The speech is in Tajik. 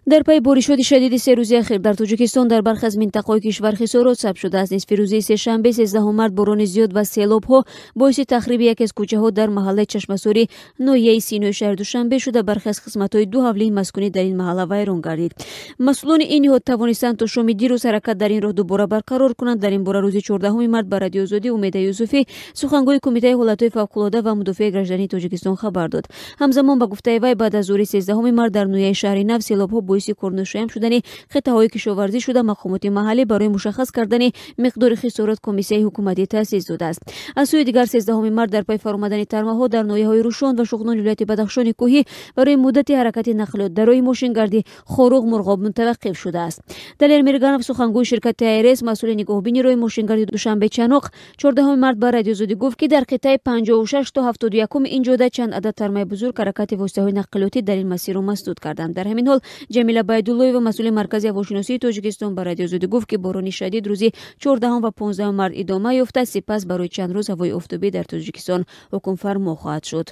Дар пайи боришоти шадиди 3 рӯзи ахир дар Тоҷикистон дар бархе аз минтақаҳои кишвар хисорот сабт шудааст. Нисфи рӯзи сешанбе, 13 март, борони зиёд ва селобҳо боиси тахриби яке аз кӯчаҳо дар маҳаллаи Чашмасори ноҳияи Синои шаҳри Душанбе шуда, бархе аз қисматҳои ду ҳавлии маскунӣ дар ин маҳалла вайрон гардид. Масъулони ин ниҳод тавонистанд то шоми дирӯз ҳаракат дар ин роҳ дубора барқарор кунанд. Дар ин бора рӯзи 14 март ба Радиои Озодӣ Умеда Юсуфӣ, сухангӯи Кумитаи ҳолатҳои фавқулода ва мудофиаи граждании Тоҷикистон, хабар дод. Ҳамзамон, ба гуфтаи вай, баъд аз зуҳри 13 март дар ноҳияи Шаҳри Нав селобҳо боиси корношоям шудани қитъаҳои кишоварзӣ шуда, мақомоти маҳаллӣ барои мушаххас кардани миқдори хисорот комиссияи ҳукуматӣ таъсис додааст. Аз сӯи дигар, 13 март дар пайи фаромадани тармаҳо дар ноҳияҳои Рӯшон ва Шуғнони вилояти Бадахшони кӯҳӣ барои муддати ҳаракати нақлиёт дар роҳи мошингардӣ Хоруғ Мурғоб мутаваққиф шудааст. Далер Мирганов, сухангӯи ширкати АРС, масъули нигоҳубини роҳи мошингарди Душанбе Чаноқ, 14 март ба Радиои Озодӣ гуфт, ки дар қитъаи 56 то 71 ин ҷода чанд адад тармаи бузург ҳаракати воситаҳои нақлиётӣ дар ин масирро масдуд карданд. Дар ҳамин ҳол Ҷамила Байдуллоева, масъули Маркази ҳавошиносии Тоҷикистон, ба Радиои Озодӣ гуфт, ки борони шадид рӯзи 14 ва 15 март идома ёфта, сипас барои чанд рӯз ҳавои офтобӣ дар Тоҷикистон ҳукмфармо хоҳад шуд.